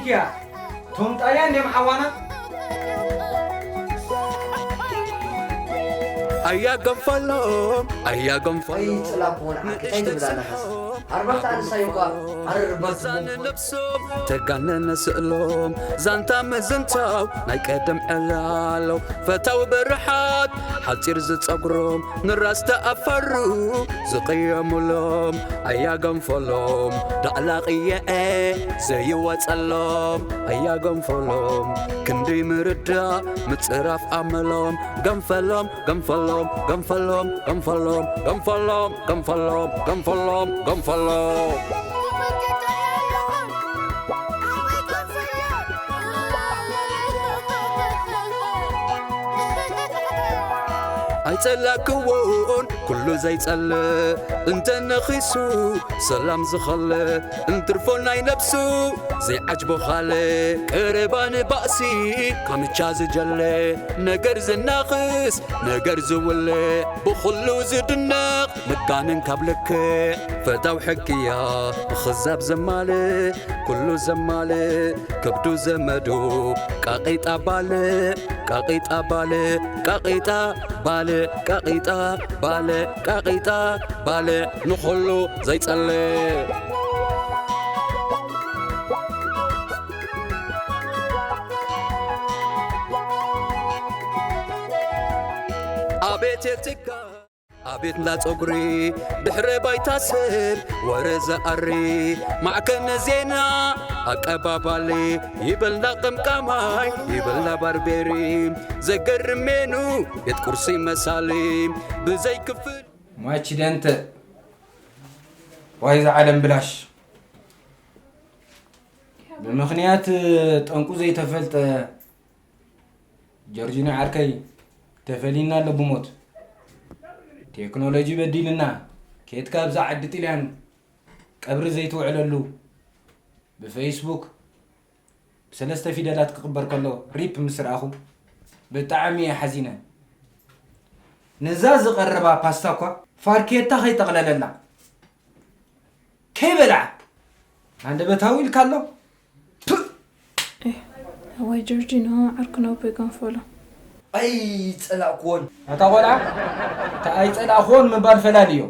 እያ። እቶም ጣልያን ድዮም ሓዋና? ኣያ ገንፈሎም ኣያ ገንፈሎም ኣይፅላኩ ውን ዓቂ እንታይ ትብል ኣለኻስ ኣርባዕተ ኣንሳይ እኳ ኣርባዕተ ነብሶም ተጋነነ ስእሎም ዛንታ ምዝንታው ናይ ቀደም ዕላሎ ፈታው ብርሓት ሓፂር ዝፀጉሮም ንራስ ተኣፈሩ ዝቕየሙሎም ኣያ ገንፈሎም ዳዕላ ቅየዐ ዘይወፀሎም ኣያ ገንፈሎም ክንዲ ምርዳእ ምፅራፍ ኣመሎም ገንፈሎም ገንፈሎም ገንፈሎም ገንፈሎም ገንፈሎም ገንፈሎም ገንፈሎም ገንፈሎም ገንፈሎም ኣይጸላክዎን ኩሉ ዘይጸልእ እንተ ነኺሱ ሰላም ዝኸልእ እንትርፎ ናይ ነብሱ ዘይዓጅቦ ኻልእ ቀረባ ንባእሲ ካምቻ ዝጀለ ነገር ዝናኽስ ነገር ዝውልዕ ብኹሉ ዝድነቕ ምጋንን ካብ ልክዕ ፈታው ሕግያ ብኽዛብ ዘማልእ ኩሉ ዘማልእ ከብዱ ዘመዱ ቃቒጣ ባልዕ ቃቒጣ ባልዕ ቃቒጣ ባልዕ ቃቒጣ ባልዕ ቃቒጣ ባልዕ ንኹሉ ዘይጸልእ ኣቤት የትካ ኣቤት እንዳ ጸጉሪ ድሕረ ባይታ ሰብ ወረ ዘኣሪ ማዕከነ ዜና ኣቀባባሊ ይበልና ቀምቃማይ ይበልና ባርቤሪ ዘገርሜኑ ቤት ቁርሲ መሳሊ ብዘይ ክፍል ሟች ደንተ ዋይዛ ዓለም ብላሽ ብምኽንያት ጠንቁ ዘይተፈልጠ ጆርጂኖ ዓርከይ ተፈሊና ኣሎ ብሞት ቴክኖሎጂ በዲልና ኬትካ ኣብዛ ዓዲ ጥልያን ቀብሪ ዘይትውዕለሉ ብፌስቡክ ብሰለስተ ፊደላት ክቕበር ከሎ ሪፕ ምስ ረኣኹ ብጣዕሚ እየ ሓዚነ። ነዛ ዝቐረባ ፓስታ እኳ ፋርኬታ ከይጠቕለለላ ከይበልዓ ሃንደበታዊ ኢልካ ኣሎ። ፕእ! እዋይ ጆርጂኖ ዓርክና ኣቦይ ገንፈሎ። ኣይጸላእክዎን። ኣታ ቆልዓ እታ ኣይጸላእክዎን ምባል ፈላልዮ።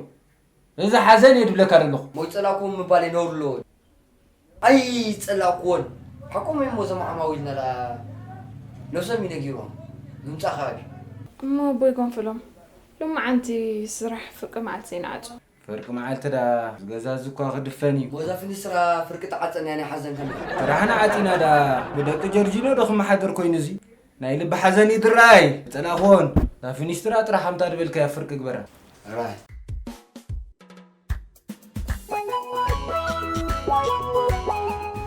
እዚ ሓዘን እየ ድብለካ ዘለኹ። ሞይጸላእክዎም ምባል ነውሪ ኣለዎ። ኣይጸላእክዎን። ሓቆም እዮም እዞም ዓማዊልና ደኣ ነብሶም እዩ ነጊርዎም። ምምጻኻ ድዩ? እሞ ኣቦይ ገንፈሎም ሎማዓንቲ ስራሕ ፍርቂ መዓልቲ ዘይንዓጹ። ፍርቂ መዓልቲ ደኣ ገዛ እዚ እኳ ክድፈን እዩ። ሞዛ ፍኒስትራ ፍርቂ ተዓጸን እያ ናይ ሓዘን ከመይ? ስራሕና ዓጺና ደኣ ብደቂ ጆርጂኖ ዶ ክመሓደር ኮይኑ እዚ? ናይ ልቢ ሓዘን እዩ ትረኣይ። ጸላእኽዎን እዛ ፍኒስትራ ጥራሕ ከምታ ዝበልካያ ፍርቂ ግበራ። ራይት።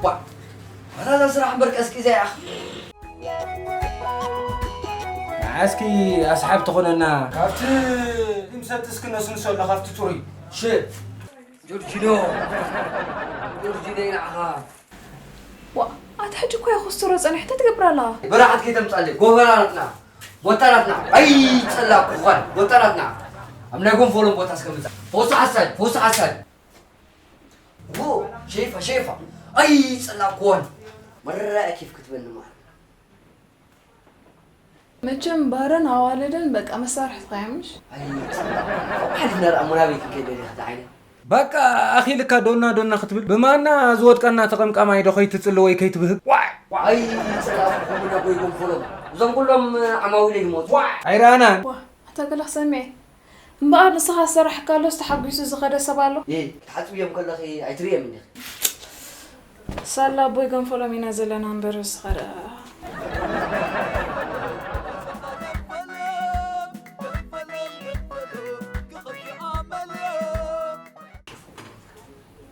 ዋ ኣታ እዛ ስራሕ እምበር ቀዝቂዛ እያ። ንዓስኪ ኣስሓብ ትኾነና። ካብቲ ድምሰጥ እስኪ ነስንሶ ኣሎ ካብቲ ጽሩይ። ሽ ጆርጂኖ ጆርጂኖ ንዓኻ ዋ ኣቲ ሕጂ እኮ እያ ኮስትሮ ጸኒሕ እንታይ ትገብር ኣለኻ? ብርሓት ከይተምጻለይ ጎበራ ናትና ቦታ ናትና ኣይጸላኩኻን ቦታ ናትና ኣብ ናይ ጎንፎሎም ቦታ እስከምጻ ፎሱ ሓሳድ ፎሱ ሓሳድ ዎ ሼፋ ሼፋ ኣይጸላኩዋን መረኣ ኬፍ ክትበኒ ማለት መቸም ባርን ኣዋልድን በቃ መሳርሕትኻ እዮም ምሽ? ኣይጸላኩ ሓሊፍና ደኣ ሙናበይ ክንከይድ ደሊኻ ዓይነ በቃ ኣኺልካ ዶና ዶና ክትብል ብማና ዝወድቀና ተቐምቃማይ ዶ ከይትጽሊ ወይ ከይትብህግ ዋይ ዋይ ኣይጸላኩኹም ነቦይ ጎንፎሎም እዞም ኩሎም ዓማዊለይ ይሞቱ ዋይ ኣይረኣናን ዋ ኣታ ገለ ክሰምዕ እየ እምበኣር ንስኻ ዝሰራሕካሎስ ተሓጒሱ ዝኸደ ሰብ ኣሎ? ይይ ክትሓጽብዮም ከለኺ ኣይትርእየም እንዲኺ ሳላ ኣቦይ ገንፈሎም ኢና ዘለና እምበር ንስኻ ደኣ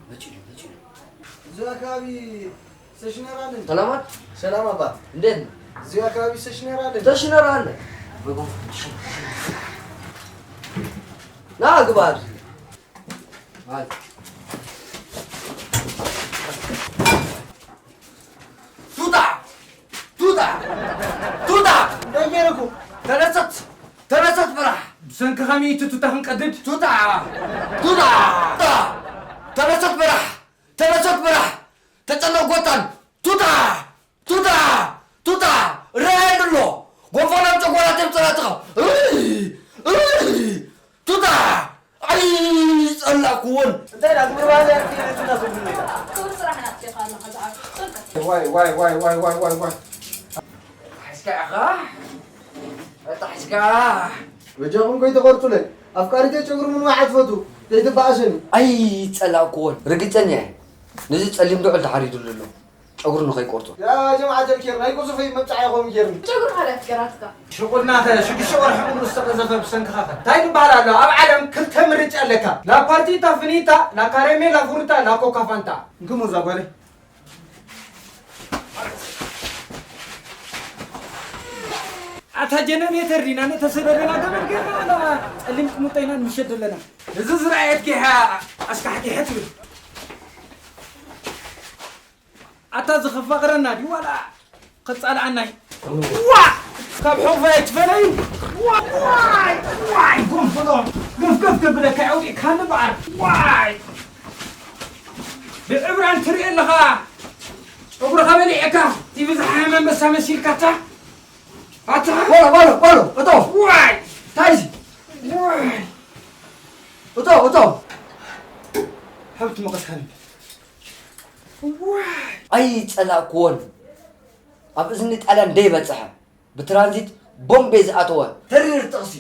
መጺኡ መጺኡ እዚ ኣካባቢ ስቴሽነር ኣለን። ሰላማት ሰላም ኣባ እንዴት ነህ? እዚሁ ኣካባቢ ስቴሽነር ኣለን። ስቴሽነር ኣለ። ና ግባ ኣብዚ። ቱታ ቱታ ቱታ እንታይ ገይረኩ? ተነሰት ተነሰት ብራሕ። ብሰንክኻ ሚእቲ ቱታ ክንቀድድ። ቱታ ቱታ ተነሰት ብራሕ። ተነሰት ብራሕ። ተጨነቕ ጎጣን ቱታ ዋይ ዋይ ዋይ ዋይ ዋይ ዋይ። ኣጣሒስካ ኢኻ። ኣጣሒስካ። በጃኹም ከይተቆርጹለይ። ኣፍቃሪተይ ጨጉሪ ምንዋሕ ኣትፈቱ። ከይትበኣሰኒ። ኣይጸላእኩዎን። ርግጸኛ እየ። ነዚ ጸሊም ዱዕል ተሓሪዱሉ ኣሎ። ጨጉሩ ንኸይቆርጾ። ያ ጀማዓተል ኬር፣ ናይ ቁዙፈይ መብጽዓ ይኸውን ጌርኒ። ጨጉርኻ ድያ ኣፍቂራትካ? ሽቁድናኸ ሽዱሽተ ወርሒ ሙሉእ ዝተቐዘፈ ብሰንክኻ ኸ እንታይ ዝበሃል ኣሎ? ኣብ ዓለም ክልተ ምርጫ ኣለካ። ላ ፓርቲታ ፍኒታ፣ ላ ካሬሜ፣ ላ ፍሩታ፣ ላ ኮካ ፋንታ። እንክሞ እዛ ጓለይ። ኣታ ጀነሬተር ዲና ነተሰደደና ገመድ ጌርና ኣላ ጸሊም ቅሙጠ ኢና ንምሸት ዘለና። እዚ ዝረኣየት ጊሓ ኣስካሕኪሐ ትብል። ኣታ ዝኸፋቕረና ድዩ ዋላ ከጻልኣና እዩ? ዋ! ካብ ሕቑፈይ ኣይትፈለዩ። ዋ! ዋይ! ዋይ! ጎንፍሎ! ገፍገፍ ከብለካ የውዲእካኒ በኣር። ዋይ! ብዕብራን ትርኢ ኣለኻ። ጨጉርኻ በሊዕካ፣ እቲ ብዝሓመ ኣንበሳ መሲልካ ኣታ። ኣታ። በሎ፣ በሎ፣ በሎ፣ እቶ። ዋይ! እንታይ እዚ? ዋይ! እቶ፣ እቶ። ሃብቲ መቐስካ ነበር። ዋይ! ኣይጸላእክዎን። ኣብ እዝኒ ጣልያን ደይበጽሐ፣ ብትራንዚት ቦምቤ ዝኣተወ ተሪር ጥቕሲ።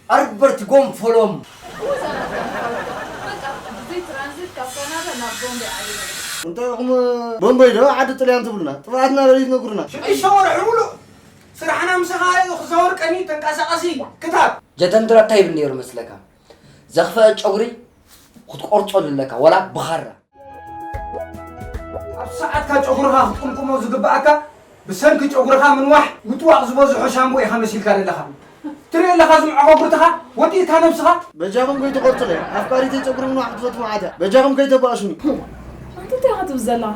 ኣርበርቲ ጎንፎሎም። እወ፣ ሰላም፣ ሰላም፣ ሰላም። በቃ፣ ብዘይ ትራንዚት ካብ ካናዳ ናብ ቦምቤ ዓሊና። እንታይ ኢኹም ቦምቤ ዶ ዓዲ ጥልያን ትብሉና? ጥፍኣትና ለሊት ነግሩና። ሽዱሽተ ወርሒ ሙሉእ ስራሕና ምሳኻ እዩ፣ ክዛወር ቀኒ ተንቀሳቐሲ ክታብ። ጀተንድራ እንታይ ይብል ነይሩ መስለካ? ዘኽፈአ ጨጉሪ ክትቆርጾ ኣለካ፣ ወላ ብኻራ። ኣብ ሰዓትካ ጨጉርኻ ክትቅምቅሞ ዝግብኣካ፣ ብሰንኪ ጨጉርኻ ምንዋሕ ምጥዋቕ ዝበዝሖ ሻምቦ ኢኻ መሲልካ ዘለኻ። ትርኢ ኣለኻ ዝምዕቖ ጉርትኻ፣ ወዲእካ ነብስኻ። በጃኹም ከይትቆርጹለይ፣ ኣፍቃሪተይ ጨጉሪ ምንዋሕ ክትፈቱ መዓት እያ። በጃኹም ከይተባእሱኒ። ኣንተ እንታይ ኢኻ ትብል ዘለኻ?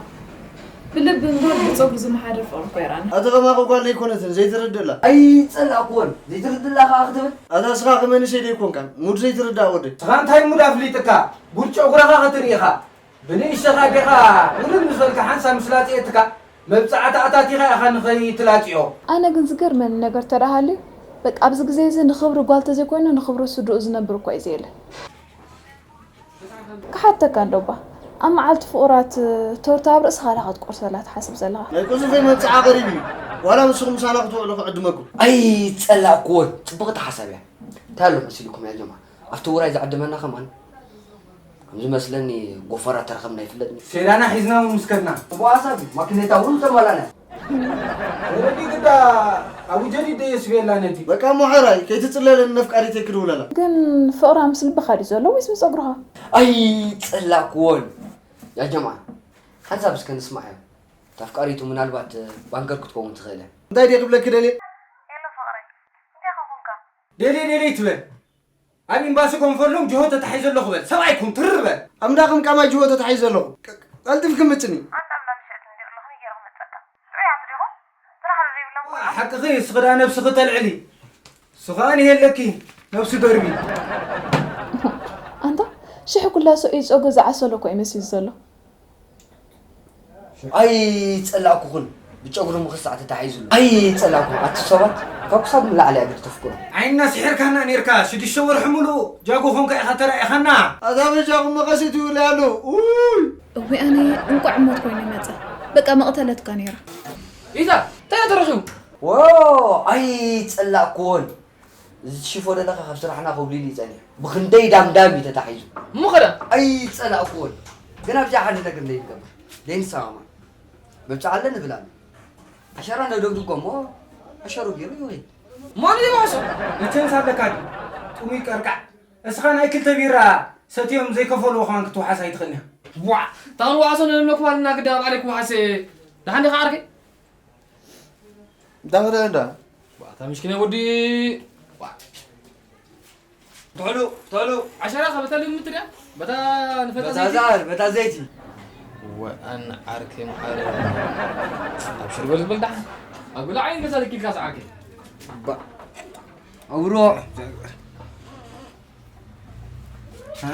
ብልቢ እምበር ብጸጉሪ ዝመሓደር ፍቕሪ እኮ የራና። ኣቲ ከማኺ ጓል ኣይኮነትን፣ ዘይትርድእ ኣላ። ኣይጸላእኩዎን፣ ዘይትርድእ ኣላ ከኣ ክትብል? ኣታ እስኻ ከመንእሰይ ደይኮንካን፣ ሙድ ዘይትርዳእ ወደይ። እስኻ እንታይ ሙድ ኣፍሊጥካ? ጉድ ጨጉርኻ ክትርኢ ኢኻ። ብንእሽተኻ ኣዴኻ ውልድ ምስ በልካ ሓንሳብ ምስ ላጽየትካ፣ መብጽዓ ተኣታቲኻ ኢኻ ንኸይትላጽዮ። ኣነ ግን ዝገርመኒ ነገር ተደኣ ሃልዩ፣ በቃ ኣብዚ ግዜ እዚ ንኽብሪ ጓል ተዘይኮይኑ ንኽብሪ ስድርኡ ዝነብር እኳ እዩ ዘየለ። ክሓተካ እንዶ እባ፣ ኣብ መዓልቲ ፍቑራት ቶርታ ኣብ ርእስኻ ዲኻ ክትቆርሰላ ትሓስብ ዘለኻ? ናይ ቁዙፈይ መብጽዓ ቀሪቡ እዩ። ዋላ ንስኹም ምሳና ክትውዕሉ ክዕድመኩም። ኣይጸላእኩዎን፣ ጽብቕቲ ሓሳብ እያ። እንታይ ኣሎ መሲልኩም ያ ጀማ? ኣብቲ ውራይ ዝዕድመና ከማን ከም ዝመስለኒ ጎፈራ ተረኸብና ኣይፍለጥን። ሴላና ሒዝና እውን ምስ ከድና። ጽቡቕ ሓሳብ እዩ። ማኪኔታ እውን ተማላና። ወለዲ ግዳ ኣቡ ጀዲድ ደየስ ቤላ ነቲ። በቃ እሞ ሕራይ፣ ከይትጽለለኒ ነፍቃሪተይ ክድውለላ። ግን ፍቕራ ምስ ልብኻ ድዩ ዘሎ ወይስ ምስ ጸጉርኻ? ኣይጸላእክዎን። ያ ጀምዓ፣ ሓንሳብ እስከ ንስማዓዮ። እታ ኣፍቃሪቱ ምናልባት ባንከር ክትከውን ትኽእል እያ። እንታይ ድየ ክብለኪ ደልየ? ሄሎ ፍቕረይ፣ እንታይ ኾንካ? ደልየ ደልየ ትበል። ኣብ ኤምባሲ ኮንፈሎም ጅሆ ተታሒዘ ኣለኹ በል። ሰብኣይ ኩን ትርር በል። ኣብ እንዳ ቅምቃማይ ጅሆ ተታሒዘ ኣለኹ። ቅ-፣ ቀልጢፍኪ ምጽኒ። ኣንዳ እንዳ ምሸት እንድዩ ኣለኹ ነጊረ ክመጸካ። ጥዑያት ዲኹም? ስራሕ ዶ ዘይብሎም ቆልዑ? ሓቅኺ፣ እስኺ ደኣ ነብስኺ ተልዕሊ። ስኻ ንየለኪ ነብሱ ደርቢ። ኣንታ ሽሕ ኩላ ሰው እዩ ጸጉ ዝዓሰሎ እኮ እዩ መሲሉ ዘሎ። ኣይጸላእኩኹን፣ ብጨጉሪ ምኽሳዕ ተታሒዙ ኣሎ። ኣይጸላእኩኹን፣ ኣቲ ሰባት ካብ ክሳብ ንላዕሊ እያ ግዲ ተፍቅሮ። ዓይንና ስሒርካና ኔርካ፣ ሽዱሽተ ወርሒ ሙሉእ ጃጎ ኾንካ ኢኻ ተራኢኻና። ኣታ በጃኹም መቐሲት ይውለይ ኣሎ። ኡይ! እወ ኣነ እንቋዕ ሞት ኮይኑ መጸ። በቃ መቕተለትካ ኔራ። ኢዛ፣ እንታይ ተረኺቡ? ዎ፣ ኣይጸላእኩዎን። እዚ ትሽፎ ዘለኻ ካብ ስራሕና ኮብሊሉ እዩ ጸኒሑ። ብኽንደይ ዳምዳም እዩ ተታሒዙ። እሞ ኸዳ? ኣይጸላእኩዎን። ግን ኣብዚኣ ሓደ ነገር እንተይንገብር፣ ዘይንሰማማዕ። መብጽዓ ኣለ ንብል ኣሎ። ዓሸራ ነደግድጎ እሞ፣ ዓሸሩ ገይሩ ይውሂድ። ማን እዩ ዝባእሶ? መቸንስ ኣለካ ድዩ? ጥሙይ ቀርቃዕ። እስኻ ናይ ክልተ ቢራ ሰትዮም ዘይከፈሉ እኳን ክትውሓስ ኣይትኽእልን ኢኻ። ዋዕ! እታ ክንወሓሶ ንብሎ ክባልና ግዳ ኣብ ዓለይ ክውሓስ እየ። ደሓን ዲኻ ዓርከይ? እንታይ ኸደ እንዳ? ዋታ ምሽኪና ወዲ። ዋ። ተሉ፣ ተሉ። ዓሸራ ከበታ ልምት ድያ? በታ ንፈታ በታ ዘይቲ? ዛር፣ በታ ዘይቲ። ወኣን ዓርከይ መዓረ። ኣብ ሽርበል ዝበል ደሓን። ኣብ ብላዕ ዓይን ገዛ ልኪልካ ዝዓርከይ። ባ-፣ ኣብሮ።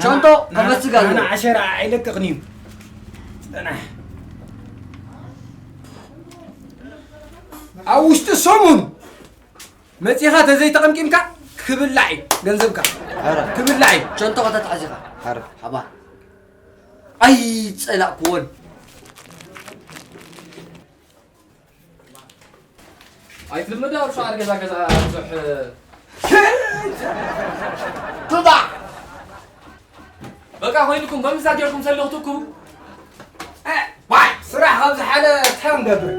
ቻንቶ፣ ኣና-፣ ከመት ስጋ ኣና ኣሎ። ዓሸራ ኣይለቅቕን እዩ። ጽናሕ። ኣብ ውሽጢ ሰሙን መጺኻ ተዘይተቐምቂምካ ክብላዕ እዩ ገንዘብካ። ኣረ። ክብላዕ እዩ። ቻንቶ ከተትሕዝ ኢኻ። ኣረ። ሓባ። ኣይጸላእክዎን። ኣይትልመድ ኣብ ሸዋር ገዛ ገዛ ብዙሕ ትባ በቃ ኮይንኩም ከምዛ ጌርኩም ሰለኽትኩ ዋይ ስራሕ ካብ ዝሓለ እንታይ ንገብር?